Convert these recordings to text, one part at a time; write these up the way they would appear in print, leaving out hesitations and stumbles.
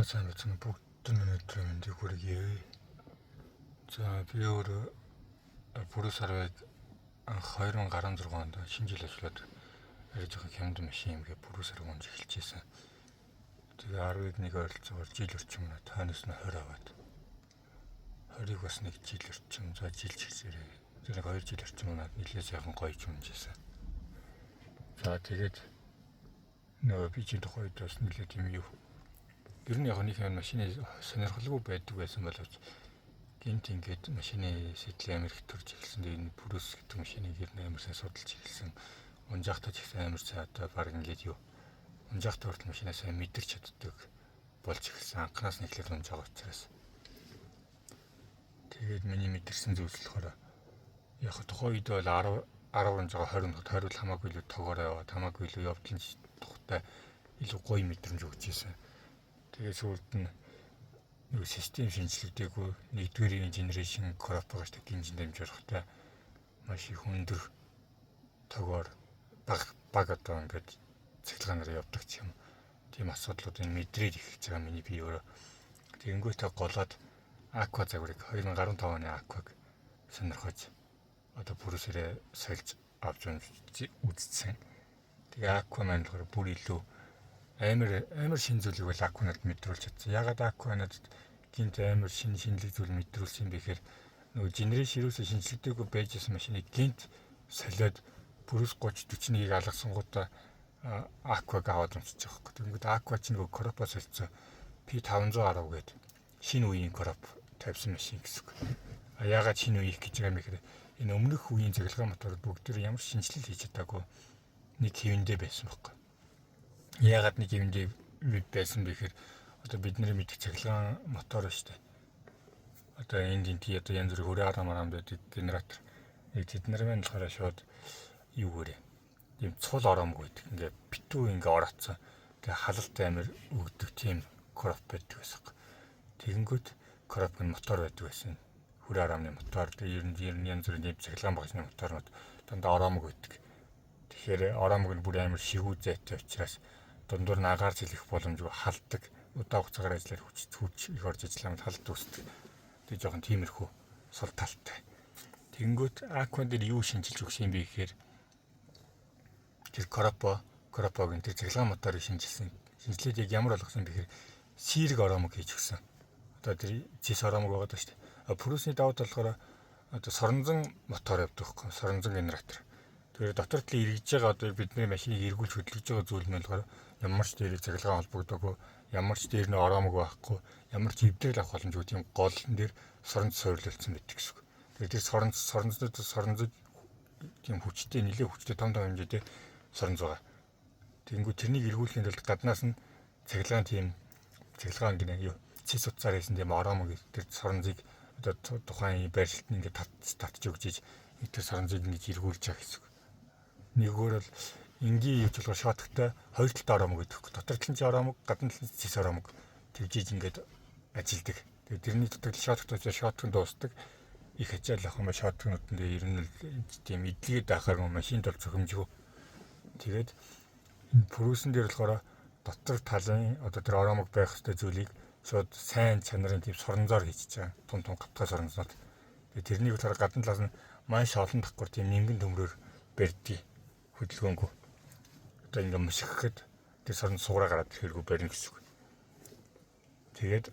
Сайн байцгаана, бүгд өнөөдрийн мэндийг хүргье. За, би өөрөө Prius 10-ыг анх 2016 онд шинэ жил ажиллаад арай жоохон хямд машин юм гээ Prius 10 унж эхэлж байсан. Тэгээ 10-ыг нэг ойролцоогоор жил орчим тойноос нь 20 аваад 20-ыг бас нэг жил орчим, за жил чигсэрээ. Тэр нэг 2 жил орчим унаад нэлээд сайхан гоё ч унжсэн. За, тэгээд нөгөө би чинь тухайн үед бас нэлээд юм юу. Ер нь яг нэг юм машины сонирхолгүй байдаг байсан боловч гинт ингээд машины сэтэл амар их төрж эхэлсэн. Тэгээ энэ Prius гэдэг машиныг ер нь амар сайн судалж эхэлсэн. Унжаахтаа ч ихсэн амар сайн, одоо баг ингээд юу унжаахтаа хүртэл машинаа сайн мэдэрч чаддаг болж эхэлсэн. Анханаас нь эхлээд унж байгаа учраас. Тэгээд миний мэдэрсэн зүйлс болохоор яг тухайн үед бол 10 10 унж байгаа, 20 унахад 20 бол хамаагүй илүү тогоор яваад, хамаагүй илүү явдлын тухтай илүү гоё мэдрэмж өгч ирсэн. Тэгээ сүүлд нь нөгөө систем шинжлэгдээгүй, нэгдүгээр generation crop байгаа шүү дээ, гинжин дамжуулахтай маш их өндөр тогоор баг баг одоо ингээд цахилгаанаар явдаг ч юм. Тийм асуудлуудыг мэдрээд эхэлж байгаа миний бие өөрөө. Тэгэнгүүтээ голоод Aqua загварыг, 2015 оны Aqua-г сонирхож одоо Prius-ээрээ сольж авч үзсэн. Тэгээ Aqua маань болохоор бүр илүү амар амар шин зүйлийг бол Aqua надад мэдрүүлж чадсан. Ягаад Aqua надад гинт амар шин шинэлэг зүйл мэдрүүлсэн юм бэ гэхээр нөгөө generation ерөөсөө шинжлэгдээгүй байжсэн машиныг гинт солиод Prius 30 41-ийг алгасангуудаа Aqua-г аваад унтчих байхгүй. Тэгэнгүүт Aqua чинь нөгөө Crop-о солилцоо P510 гээд шинэ үеийн Crop тавьсан машин гэсэн үг. А ягаад шинэ үеих гэж байгаа юм бэ гэхээр энэ өмнөх үеийн цахилгаан моторууд бүгд тэр ямар шинжилэл хийж чадаагүй нэг хэвэндээ байсан байхгүй. Яагаад нэг хэвэндээ байсан бэ гэхээр одоо бидний мэдих цахилгаан мотор ба шүү дээ. Одоо энд энэ тий одоо янз бүрийн хүрээ арам арам байдаг генератор. Яг тэд нар маань болохоор шууд юугээрээ ийм цул ороомг байдаг. Ингээ битүү ингээ ороцсон. Тэгээ халалт амир өгдөг тийм crop байдаг байсан. Тэгэнгүүт crop нь мотор байдаг байсан. Хүрээ арамны мотор, тэгээ ер нь янз бүрийн ийм цахилгаан багцны моторнууд дандаа ороомог байдаг. Тэгэхээр ороомог нь бүр амар шигүү зайтай учраас дундуур нь агаар зэлэх боломжгүй, халддаг. Удаан хугацаагаар ажиллаад хүч хүч их орж ажиллаа халд үүсдэг. Тэгээ жоохон тиймэрхүү сул талтай. Тэгэнгүүт Aqua дээр юу шинжилж өгсөн юм бэ гэхээр тэр Crop-огийн тэр цахилгаан моторыг шинжилсэн. Шинжилээд яг ямар болгосон бэ гэхээр сийрэг ороомог хийж өгсөн. Одоо тэр цэс ороомог байгаа даа шүү дээ. Prius-ны давуу тал болохоор одоо соронзон мотор явдаг байхгүй, соронзон генератор. Тэгэхээр дотор талын эргэж байгаа, одоо бидний машиныг эргүүлж хөдөлгөж байгаа зүйл нь болохоор ямар ч дээр цахилгаан холбогдоогүй, ямар ч дээр нь ороомог байхгүй, ямар ч эвдрэл авах боломжгүй тийм голн дээр соронз суйрлуулсан байдаг гэсэн үг. Тэгэхээр тэр соронз соронзууд соронзог тийм хүчтэй, нэлээд хүчтэй, том том хэмжээтэй соронз байгаа. Тэгэнгүүт тэрнийг эргүүлэхийн тулд гаднаас нь цахилгаан, тийм цахилгаан гинэ юу цэс утсаар хийсэн тийм ороомог тэр соронзыг одоо тухайн байршилт нь ингээд татж татж өгч иж тэр соронзыг ингэж эргүүлж явах гэсэн үг. Нэггээр бол энгийн юуч болохоор щётктой хоёр талтай ороомог гэдэг. Дотор талын чи ороомог, гадна талын цэс ороомог тэгжиж ингээд ажилдаг. Тэгээ тэрний дотор щётктой щётк нь дуустдаг. Их ачаал авах юм ба щёткнууд нь ер нь тийм эдлгээд байхаар машинд бол зохимжгүй. Тэгээд энэ Prius-н дээр болохоор дотор талын одоо тэр ороомог байх ёстой зүйлийг шууд сайн чанарын тийм соронзоор хийчихэж байгаа. Тун тун гавтгай соронзоод. Тэгээ тэрнийг болохоор гадна талаас нь маш олон давхар тийм нингэн төмрөөр барьдгийг хөдөлгөөнгөө. Одоо ингээ мушигхэд тэр сорон сугараа гараад ирэхэргүй барина гэсэн үг. Тэгээд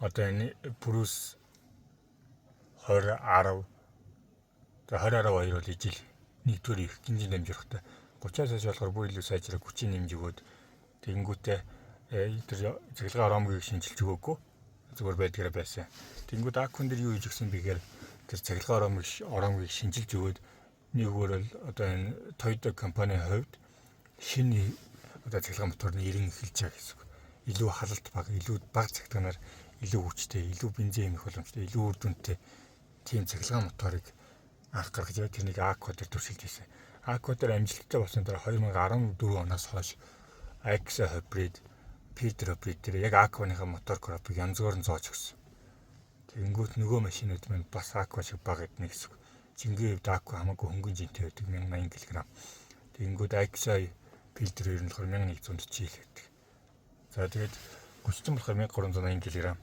одоо энэ Prius 20 10 тэгээ 20 12 бол ижил нэгдүгээр их гинжин дамжуулахтай, 30-аас хойш болохоор бүр илүү сайжраа хүчийг нэмж өгөөд, тэгэнгүүтээ тэр цахилгаан ороомгийг шинжилж өгөөгүй зүгээр байдгаараа байсан. Тэгэнгүүт Aqua-н дээр юу хийж өгсөн бэ гэхээр тэр цахилгаан ороомгийг шинжилж өгөөд, нэггээр бол одоо энэ Toyota компанийн хувьд шинэ одоо цахилгаан моторны ирэн эхэлж байгаа гэсэн үг. Илүү халалт бага, илүү бага цахилгаанаар илүү хүчтэй, илүү бензин хэмнэх боломжтой, илүү үр дүнтэй тийм цахилгаан моторыг анх гаргаж байгаа. Тэрнийг Aqua дээр туршилж байсан. Aqua дээр амжилттай болсон дараа 2014 оноос хойш Axia Hybrid, Fielder Hybrid дээр яг Aqua-ныхаа мотор Crop-ыг янзгаар нь зоож өгсөн. Тэгэнгүүт нөгөө машинууд маань бас Aqua шиг бага идэнэ гэсэн үг. Жингийн хувьд Aqua хамаагүй хөнгөн жинтэй байдаг, 1080 кг. Тэгэнгүүт Axia Fielder ер нь болохоор 1140 ил байдаг. За, тэгээд 30 болохоор 1380 кг.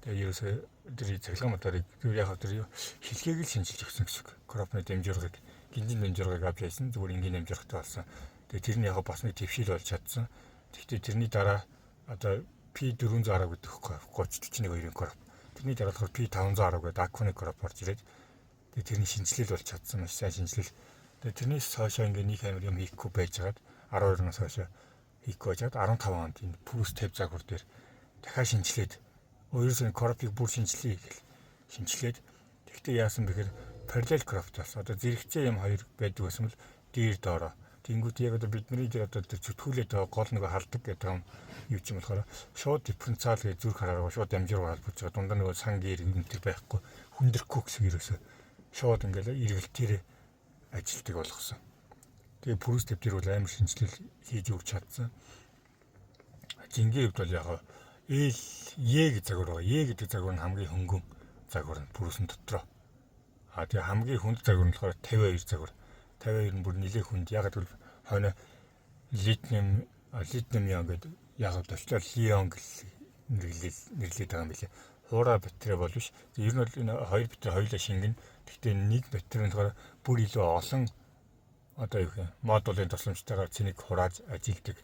Тэгээд ерөөсөө тэр цахилгаан моторыг тэр яг тэр хилгээг л шинжилж өгсөн гэсэн үг. Crop-ны дамжуургыг, гинжин дамжуургыг авч яасан, зүгээр энгийн дамжуургатай болсон. Тэгээд тэр нь яг бас нэг твшил болж чадсан. Тэгэхдээ тэрний дараа одоо P410 гэдэг хөхгүй 30 41 2-ын crop. Тэрний дараа болохоор P510 гэдэг Akko-ны crop орж ирээд, тэгээд тэрний шинжилэл болж чадсан, маш сайн шинжилэл. Тэгээд тэрнээс хойшоо ингээ нэг амар юм хийхгүй байжгаад, 12-оноос хойшоо хийхгүй байжгаад, 15 онд энэ Purus 50 загвар дээр дахиад шинжилээд, ерөөсөө crop-ыг бүр шинжилье гэл шинжилээд, тэгтээ яасан бэхээр parallel crop болсон. Одоо зэрэгцээ юм хоёр байдаг байсан бол дээр доороо. Тэнгүүт яг одоо бидний дээр одоо тэр зүтгүүлээд байгаа гол нөгөө халдаг гэдэг юм юу ч юм болохоор шууд дифференциал гэж зүрх хараараа шууд дамжуур холбож байгаа. Дундаа нөгөө сан гэр юм тэр байхгүй, хүндрэхгүй гэсэн, ерөөсөө шууд ингээл эргэлтээр ажилтдаг болгосон. Тэгээ Purus 50 дээр бол амар шинжилэл хийж өгч чадсан. Жингийн хувьд бол яг L E гэж загвар байгаа. E гэдэг загвар нь хамгийн хөнгөн загвар нь Purus-ын дотроо. А тэгээ хамгийн хүнд загвар нь болохоор 52 загвар. 52 нь бүр нэлээд хүнд. Яг гэвэл хойно lithium lithium ion гэдэг, яг товчлоо Li-ion гэл нэрлээд байгаа юм билээ. Хуурай батарей бол биш. Ер нь бол энэ хоёр батарей хоёулаа шингэн. Гэхдээ нэг батарей нь болохоор бүр илүү олон одоо юу гэх юм модулын тусламжтайгаар цэнийг хурааж ажилдаг.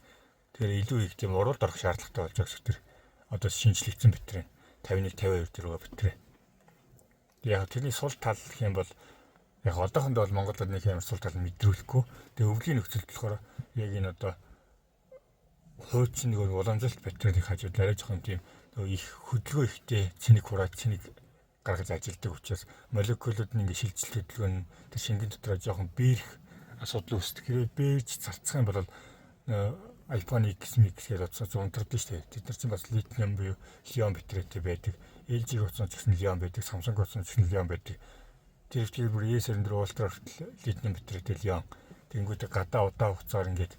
Тэгэхээр илүү их тийм уруулд орох шаардлагатай болж байгаа гэсэн тэр одоо шинжлэгдсэн батарей 51 52 дээр байгаа батарей. Яг тэрний сул тал гэх юм бол яг одоохондоо бол Монголд нэг амар сул тал мэдрүүлэхгүй. Тэгээ өвлийн нөхцөлд болохоор яг энэ одоо хуучин нэг уламжлалт батарейны хажууд арай жоохон тийм нөгөө их хөдөлгөөн ихтэй цэник хурааж цэник гаргаж ажилдаг учраас молекулууд нь ингээ шилжилт хөдөлгөөн нь тэр шингэн дотроо жоохон бийрх асуудал үүсдэг. Хэрвээ бийрж цалцах юм бол iPhone X Mix гэж утас унтардаг шүү дээ. Тэд нар чинь бас литиум буюу Li-ion батарейтай байдаг. LG утас ч гэсэн Li-ion байдаг, Samsung утас ч гэсэн Li-ion байдаг. Тэр ихтэй бүр S94 Ultra хүртэл литиум батарейтай Li-ion. Тэнгүүтээ гадаа удаан хугацаар ингээд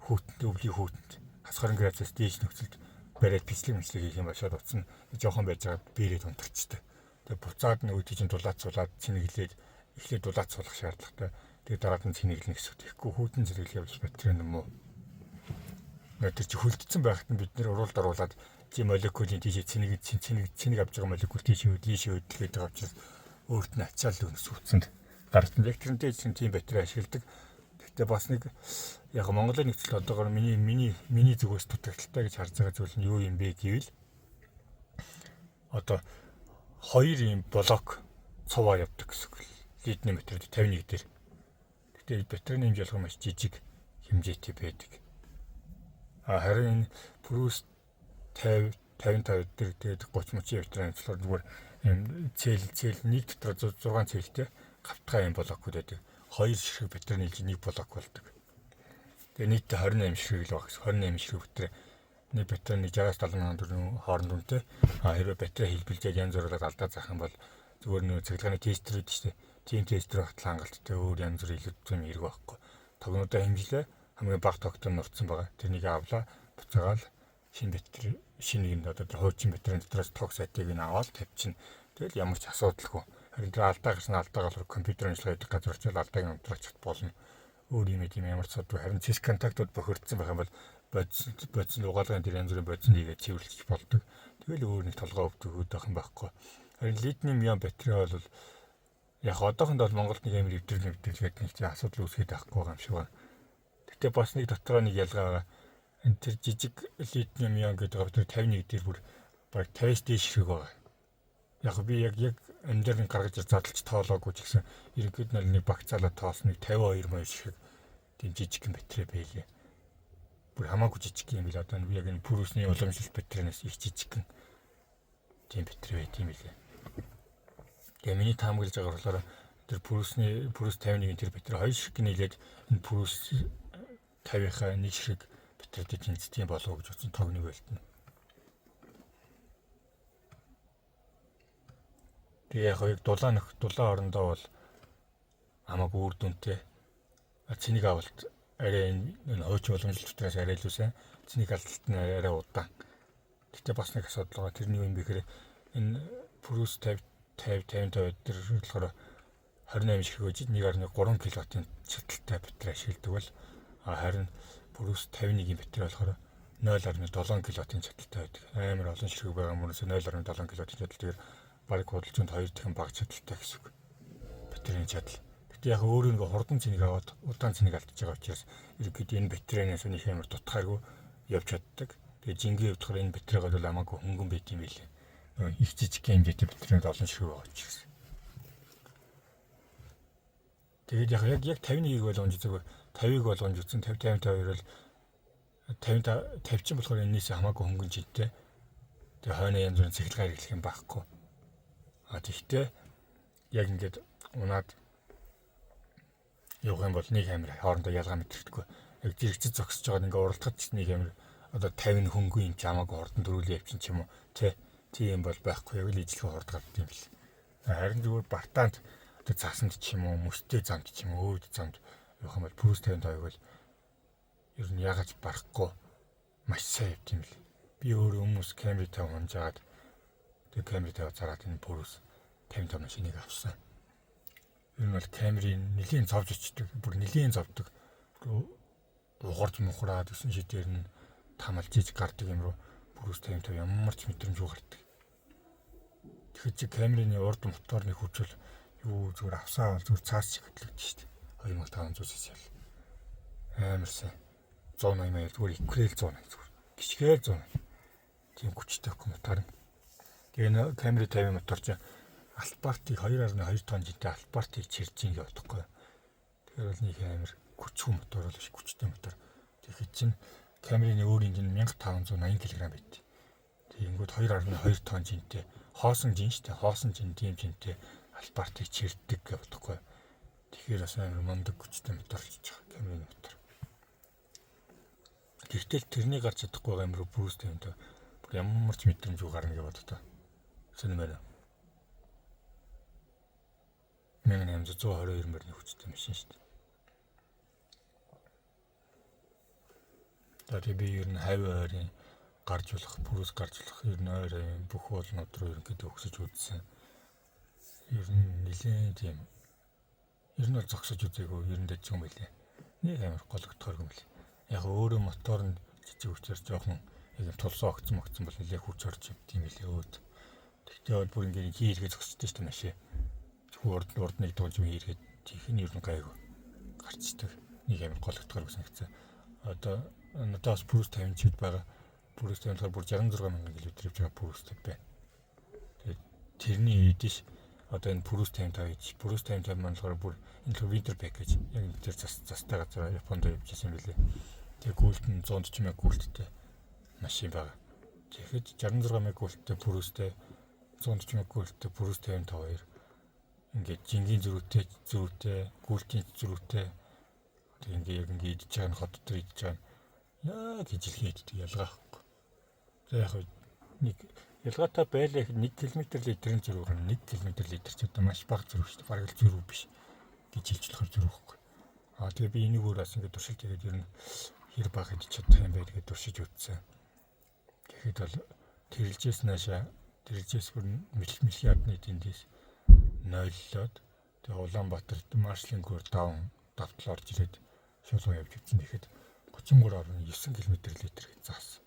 хүүтэнд, өвлийн хүүтэнд хас 20 градусаас дээш нөхцөлд бариад бичлэг мэтлэг хийх юм ба шууд утас нь жоохон байж байгаа бийрээд унтарчдаг. Тэгээ буцаад нөгөө чинь дулаацуулаад цэнэглээд, эхлээд дулаацуулах шаардлагатай. Тэгээ дараад нь цэнэглэнэ гэсэн үг. Тэгэхгүй хүүтэн зэрэглэх явж батарей юм уу? Тэр чи хөлдсөн байхад нь бид нэр уруулд оруулаад чи молекулын тийшээ цэнийг цэнийг цэнийг авч байгаа молекул тийшээ ийшээ хөдөлгөөд байгаа учраас өөрт нь ачаал өнс үтсэнд гарсан. Яг тэрнтэй чинь тийм батарей ашигладаг. Гэхдээ бас нэг яг Монголын нөхцөл одоогоор миний зүгээс дутагдалтай гэж харж байгаа зүйл нь юу юм бэ гэвэл одоо хоёр юм блок цуваа явдаг гэсэн үг. Литний батарей 51 дээр. Гэхдээ батарейны хэмжээ болохоор маш жижиг хэмжээтэй байдаг. А харин энэ Purus 50 55 дээр тэгээд 30 30 батарей болохоор зүгээр юм цэл цэл нэг дотор 6 цэлтэй гавтгай юм блокууд байдаг. Хоёр ширхэг батарей нийлж нэг блок болдог. Тэгээ нийтдээ 28 ширхэг л баг гэсэн. 28 ширхэг батарей нэг батарей 60-аас 70 мянган төгрөгийн хооронд үнэтэй. А хэрвээ батарей хэлбэлжээд янз бүрээр алдаа заах юм бол зүгээр нөө цахилгааны тестер гэдэг чинь тийм тестер багтал хангалттай, өөр янз бүр илүү юм хэрэг байхгүй. Тогнуудаа хэмжлээ, хамгийн бага тогтон нурцсан байгаа. Тэрнийг авлаа, буцаагаал шинэ батарей, шинэ нэг одоо тэр хуучин батарейн дотроос тог сайтыг нь аваад тавьчихна. Тэгэл ямар ч асуудалгүй. Харин тэр алдаа гарсан алдаа болохоор компьютер ажиллагаа хийдэг газар очиод алдааг нь унтраачих болно. Өөр юм тийм ямар ч асуудалгүй. Харин цэс контактууд бохирдсон байх юм бол бодсон бодсон угаалгын тэр янз бүрийн бодсон хийгээд цэвэрлэж болдог. Тэгэл өөр нэг толгой өвдөх юм байхгүй. Харин литиум ион батарей бол яг одоохондоо бол Монголд нэг амар эвдрэл эвдрэл гэдэг нэг тийм асуудал үүсгээд байхгүй байгаа юм шиг байна. Гэтэ бас нэг дотроо нэг ялгаа байгаа. Энэ тэр жижиг литиум ион гэдэг батарей 51 дээр бүр бараг 50-аас дээш хэрэг байгаа. Яг би яг амьдаар нь гаргаж задлж тоолоогүй ч гэсэн ерөнхийд нь нэг багцаалаа тоолсныг 52 маяг шиг тийм жижигхэн батарей байлээ. Бүр хамаагүй жижиг юм бил. Одоо яг энэ Purus-ны уламжлалт батарейнаас их жижигхэн тийм батарей байт юм билээ. Тэгээ миний таамаглаж байгаа болохоор тэр Purus-ны Purus 51-ийн тэр батарей хоёр ширхэг нийлээд энэ Purus 50-ийнхаа нэг ширхэг батарейтэй тэнцдэг болов уу гэж бодсон тог нэг байлтна. Тэгээ яг яг дулаан нөх дулаан орондоо бол хамаагүй үр дүнтэй. Цэник авалт арай энэ хуучин уламжлалт дотроос арай илүү сайн. Цэник алдалт нь арай удаан. Гэтэ бас нэг асуудал байгаа. Тэр нь юу юм бэ гэхээр энэ Purus 50 50 55 дээр болохоор 28 ширхэг байж 1.3 кВт-ын чадaltaй батарей ашигладаг бол харин Purus 51-ийн батарей болохоор 0.7 кВт-ийн чадалтай байдаг. Амар олон ширхэг байгаа мөрөөсөө 0.7 кВт-ийн чадал. Тэгэхээр бараг худалчинд 2 дахин бага чадалтай гэсэн үг. Батарейн чадал. Гэтэ яг өөрөө ингээ хурдан цэнийг аваад удаан цэнийг алдчихж байгаа учраас ерөнхийдөө энэ батарейнаас нэг амар дутхааргүй явж чаддаг. Тэгээ жингийн явдахаар энэ батарейгаа бол хамаагүй хөнгөн байт юм билээ. Их жижиг хэмжээтэй батарейд олон ширхэг байгаа учраас. Тэгээд яг 51-ийг бол унж үзээгүй. 50-ыг бол унж үзсэн. 50 52 бол 50 50 чинь болохоор энэс хамаагүй хөнгөн жинтэй. Тэгээ хойно янз бүрийн цэглэг хэрэглэх юм байхгүй. А тэгтээ яг ингээд унаад явах юм бол нэг амир хоорондоо ялгаа мэдрэхгүй. Яг зэрэгцэж зогсож байгаа ингээ уралдахад ч нэг амир одоо 50 хөнгөн юм чи хамаагүй хурдан дөрүлээ явчин ч юм уу. Тэ тийм бол байхгүй, яг л ижлэх хурд гард юм бэл. Харин зүгээр бартаанд одоо засанд ч юм уу, мөстэй замд ч юм уу, өөд замд явах юм бол Prusa 52-ыг бол ер нь яагаад барахгүй маш сайн явд юм бэл. Би өөрөө хүмүүс Camry 50 унжаад тэг Camry 50 зараад энэ Prusa 55 машиныг авсан. Ер нь бол Camry нэлийн зовж очдөг, бүр нэлийн зовдөг. Угарч мухраад өсөн шидээр нь тамалж иж гардаг юм руу Prusa 55 ямар ч мэдрэмжгүй гардаг. Тэгэхэд чи Camry-ний урд моторны хүч бол юу зүгээр авсаа бол зүгээр цаас шиг хөдлөгдөж шүү дээ. 2500 cc л. Амар сайн. 180 маяг зүгээр икрэл 180 зүгээр. Гიშгээл 180. Тийм хүчтэй мотор. Тэгээ энэ Camry 50 мотор чинь Алпартыг 2.2 тонн жинтэй Алпартыг чирж ин гэж бодохгүй. Тэгэхээр бол нэг амар хүчгүй мотор бол биш, хүчтэй мотор. Тэгэхэд чинь Camry-ний өөр инжин 1580 кг байт. Тэгэнгүүт 2.2 тонн жинтэй хоосон жин штэ, хоосон жин тийм жинтэй Алпартыг чирдэг гэж бодохгүй. Тэгэхээр бас амар мундаг хүчтэй мотор болчихж байгаа Camry-ний мотор. Тэгтэл тэрний гарч чадахгүй байгаа юм руу Prusa 55 бүр ямар ч мэдрэмжгүй гарна гэж боддоо. Сонир байна. 1822 морины хүчтэй машин шүү дээ. За тэгээ би ер нь хавь ойрын гарч болох, Prusa гарч болох ер нь ойр бүх уулнууд руу ерөнхийдөө өгсөж үзсэн. Ер нь нэлээд тийм ер нь бол зогсож үзээгүй, ер нь дэжиг юм байлээ. Нэг амар гологдохоор юм лээ. Яг өөрөө мотор нь жижиг учраас жоохон яг юм тулсан огцон могцсон бол нэлээд хүч орж юм тийм лээ өөд. Тэгтээ бол бүр ингээд хийргээ зогсчихдээ шүү дээ машин. Зөвхөн урд нэг дуулж юм хийргээд тийх нь ер нь гайгүй гарчдаг. Нэг амар гологдохоор санагцсан. Одоо надад бас Prusa 50 чид байгаа. Prusa 50 болохоор бүр 66 мянган км явж байгаа Prusa байна. Тэгээд тэрний эдиш одоо энэ Prusa 55 гэж Prusa 55 маань болохоор бүр энэ л winter package яг энэ тэр застай газар Японд явж байсан юм билээ. Тэгээ гүйлт нь 140 мянга гүйлттэй машин байгаа. Тэгэхэд 66 мянга гүйлттэй Prusa-тэй 140 мянга гүйлттэй Prusa 52 ингээд жингийн зөрүүтэй гүйлтийн зөрүүтэй тэг ингээд яг ингээд идэж байгаа нь хот дотор идэж байгаа нь яг ижилхэн иддэг ялгаа байхгүй. За яг нэг ялгаатай байлаа гэхэд 1 км литрийн зөрүү гарна. 1 км литр ч одоо маш бага зөрүү шүү дээ. Бараг л зөрүү биш гэж хэлж болохоор зөрүү байхгүй. Аа тэгээ би энийг өөр бас ингээд туршилт хийгээд ер нь хэр бага идэж чадах юм бэ гэдээ туршиж үзсэн. Тэгэхэд бол тэрэлжээс наашаа тэрэлжээс бүр мэлхийн адны тэндээс нойллоод тэгээ Улаанбаатарт Маршлын гөр даван давтал орж ирээд шулуун явж үзсэн. Тэгэхэд 33.9 км литр гэж заасан.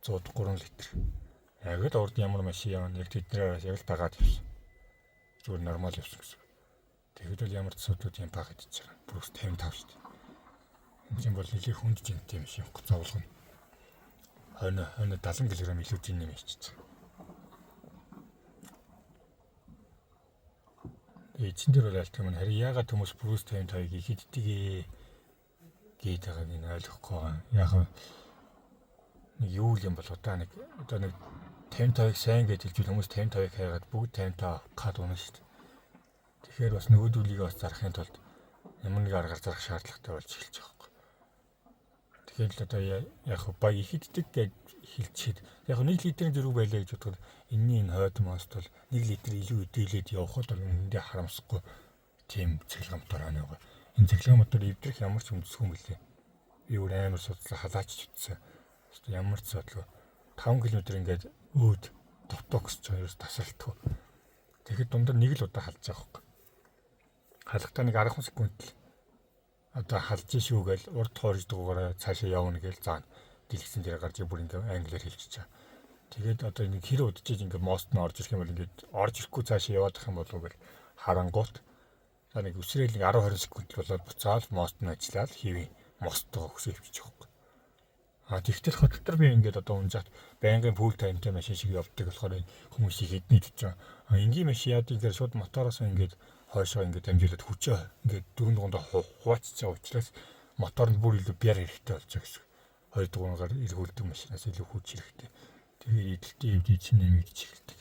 103 литр. Яг л урд ямар машин явна яг тэднэрээс яг л дагаад явсан. Зүгээр нормал явсан гэсэн. Тэгэхэд бол ямар ч асуудал юм бага идэж байгаа. Бүрс 55 шүү дээ. Энэ чинь бол нэлээд хүнд жинтэй юм шиг зовлон. Хойно 70 кг илүү жин юм иччихсэн. Тэгээ эцэн дээр бол айлтгах юм. Харин яагаад хүмүүс Prusa 55-ыг их иддэг ээ гээд байгааг нь ойлгохгүй байгаа. Яг нэг юу юм бол одоо нэг 55-ыг сайн гэж хэлжүүл хүмүүс 55-ыг хайгаад бүгд 55 авах гад унаа шүү дээ. Тэгэхээр бас нөгөөдүүлийг бас зарахын тулд ямар нэг аргаар зарах шаардлагатай болж эхэлж байгаа байхгүй. Тэгэхээр л одоо яг баг их иддэг гэж хэлчихэд яг 1 литрийн зөрүү байлаа гэж бодоход энэний энэ хойд мост бол 1 литр илүү идэвлээд явхад бол үнэндээ харамсахгүй тийм цэглэг мотор байна байгаа. Энэ цэглэг мотор эвдрэх ямар ч үндэсгүй юм билээ. Би өөр амар судлаа халаач утсан. Ямар ч судлаа 5 км ингээд өөд довтоо гэсэн чинь ерөөс тасралтгүй. Тэгэхэд дундаар нэг л удаа халж байгаа байхгүй. Халахтаа нэг 10 секунд л одоо халж шүү гээл урд хоорж дугаараа цаашаа явна гээл заана. Дэлгэцэн дээр гарч бүр ингээ англиар хэлчихэж байгаа. Тэгээд одоо нэг хэр удажиж ингээ мост нь орж ирэх юм бол ингээд орж ирэхгүй цаашаа яваад ах юм болов уу гэл харангуут за нэг үсрээл нэг 10 20 секунд болоод буцаал мост нь ажиллаад хэвийн мосттойгоо хөсөө өвччих байхгүй. А тэгтэл хот дотор би ингээд одоо унжаат байнгын full time тай машин шиг явдаг болохоор хүмүүсийг хэдний гэж байгаа. А энгийн машин яадаг гэхээр шууд мотороос ингээд хойшоо ингээд дамжуулаад хүчээ ингээд дөрөв дугуйндаа хуваачиж байгаа учраас мотор нь бүр илүү бяр хэрэгтэй болж байгаа гэсэн. Хоёр дугуйгаар эргүүлдэг машинаас илүү хүч хэрэгтэй. Тэгээд эдэлтийн хэвд чинь нэмэгдэж эхэлдэг.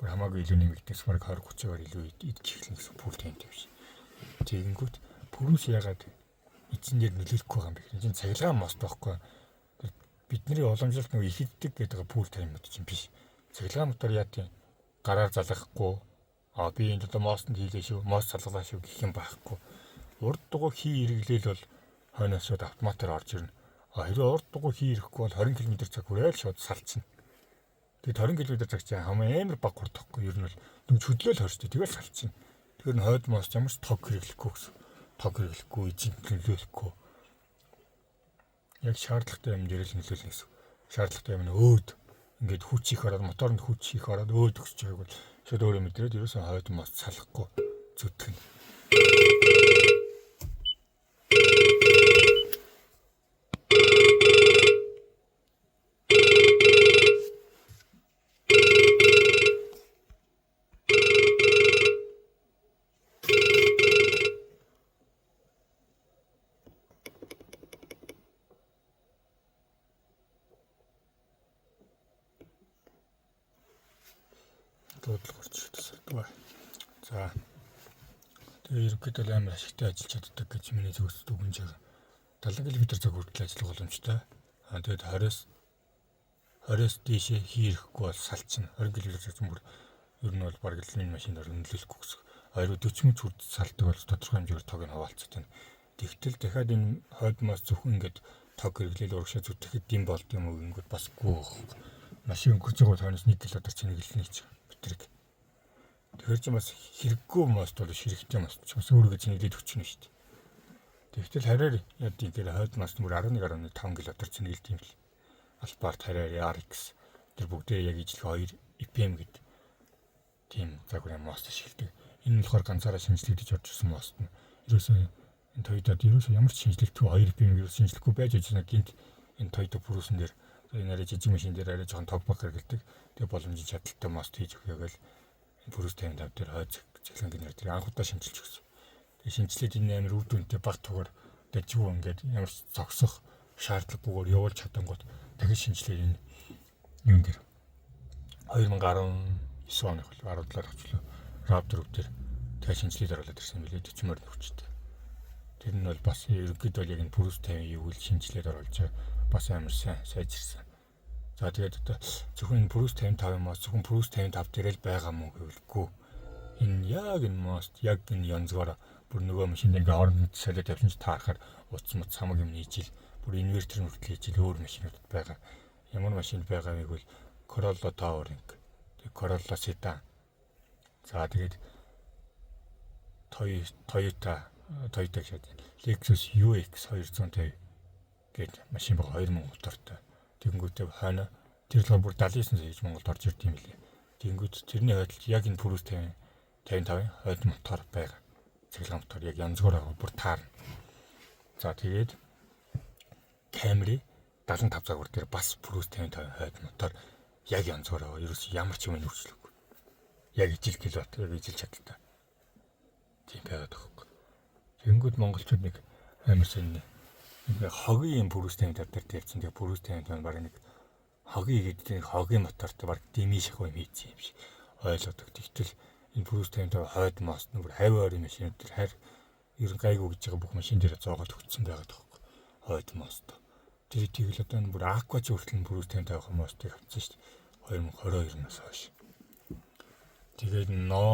Бүр хамаагүй илүү нэмэгдээс бараг 20 30-аар илүү идэж эхэлнэ гэсэн full time тай биш. Тэгэнгүүт Prius ягаад эзэн дээр нөлөөлөхгүй байгаа юм бэ? Энэ чинь цахилгаан мост байхгүй. Бидний уламжлалт нэг их иддэг гэдэг full time мод чинь биш. Цахилгаан мотор яа тийм гараар залгахгүй, а би энд одоо мостонд хийлээ шүү, мост салгалаа шүү гэх юм байхгүй. Урд дугуй хий эргэлэл бол хойноос шууд автоматар орж ирнэ. А хэрвээ урд дугуй хий ирэхгүй бол 20 км цаг хүрэл шууд салчихна. Тэгээд 20 км цаг чинь хамгийн амар бага хурд тахгүй, ер нь бол нүг хөдлөөл хорчтой, тэгэл салчихна. Тэгэхээр нь хойд мост ямар ч тог хэрэглэхгүй гэсэн. Тог хэрэглэхгүй, эзэнт нөлөөлөхгүй. Яг шаардлагатай юм дээр л нөлөөлнө гэсэн. Шаардлагатай юм нь өөд ингээд хүч их ороод, моторонд хүч их ороод өөд өсөж байгааг бол шууд өөрөө мэдрээд ерөөсөн хойд мост салахгүй зүтгэнэ. Дуудлага орч тасардаг. За, тэгээ ерөнхийдөө амар ашигтай ажиллаж чаддаг гэж миний зүгээс дүгнж байгаа. 70 км цаг хүртэл ажиллах боломжтой. Аа, тэгээд 20-оос дээшээ хийрэхгүй бол салчихна. 20 км цаг бүр ер нь бол бараг л энэ машинаар нөлөөлөхгүй гэсэн. 20 40 мөч хүртэл салдаг бол тодорхой хэмжээгээр тог нь хаваалцаад байна. Тэгтэл дахиад энэ хойд мос зөвхөн ингээд тог хэрэглээл урагшаа зүтгэхэд дэм болд юм уу гингүүд бас гүү. Машин өнгөрч байгаа тооноос 1 км цэнэглэнэ гэж метрик. Тэгэхээр чи бас хэрэггүй мост бол хэрэгтэй мост ч бас өөрийгөө цэнэглээд өчнө шүү дээ. Тэгтэл хараар яд дээр хойд мост бүр 11.5 км цэнэглэдэг юм л. Alphard, Harrier, RX тэр бүгдээ яг ижлэх 2 EPM гэдэг тийм загварын мост ашигладаг. Энэ нь болохоор ганцаараа шинжлэгдэж орж ирсэн мост нь. Ерөөсөө энэ Toyota-д ерөөсөө ямар ч шинжлэлтгүй 2 EPM ерөөсөө шинжлэхгүй байж байгаа гинт энэ Toyota Prius-н дээр энэ арай жижиг машин дээр арай жоохон тог баг хэрэгэлдэг. Тэгээ боломжийн чадaltaй мост хийж өгье гэл Prius 55 дээр хойд цахилгаан генератор анх удаа шинжилж өгсөн. Тэгээ шинжилээд энэ амар үр дүнтэй баг тугаар дажгүй ингээд ямар ч зогсох шаардлагагүйгээр явуулж чадангууд дахин шинжилээд энэ юун дээр 2019 оных бол 17 очлоо RAV4 дээр дахин шинжилээд оруулаад ирсэн юм билээ 40 морь хүчтэй. Тэр нь бол бас ерөнхийдөө яг энэ Prius 50 юу л шинжилээд оруулж бас амар сайн сайжирсан. За, тэгээд одоо зөвхөн энэ Prius 55 юм аа, зөвхөн Prius 55 дээр л байгаа мó гэвэлгүй. Энэ яг энэ мост яг энэ янзгаар бүр нөгөө машинд ингээ хооронд солиод тавьсан ч таарахаар утас мут самаг юм нийжил бүр инвертер хүртэл хийжил өөр машинуудад байгаа. Ямар машинд байгаа вэ гэвэл Corolla Touring, тэг Corolla Sedan. За, тэгээд Toyota гэж Lexus UX 250 гээд машин байгаа, 2000 мотортой. Тэгэнгүүтээ хойно тэр л бүр 79 сая гэж Монголд орж ирд юм лээ. Тэгэнгүүт тэрний хойдолд яг энэ Prius 50 55-ын хойд мотор байгаа. Цахилгаан мотор яг янзгаар байгаа, бүр таарна. За, тэгээд Camry 75 загвар дээр бас Prius 55 хойд мотор яг янзгаар байгаа. Ерөөс ямар ч юм нөхцөлгүй. Яг ижил киловатт, яг ижил чадaltaй. Тийм байгаад байгаа байхгүй. Тэгэнгүүт монголчууд нэг амар сонь нэг хогийн юм Prius 55 дээр тавьчихсан. Тэгээ Prius 55 баг нэг хогийн гэдэг хогийн мотортой баг дими шахуу юм хийсэн юм шиг ойлгодог. Тэгтэл энэ Prius 55 хойд мост нүр хавь ойрын машин дээр харь ер нь гайгүй гэж байгаа бүх машин дээр зоогоод өгсөн байгаа тоххой. Хойд мост. Тэр тэгэл одоо энэ бүр Aqua ч хүртэл Prius 55 мостыг авчихсан шүү дээ. 2022-оос хойш. Тэгээд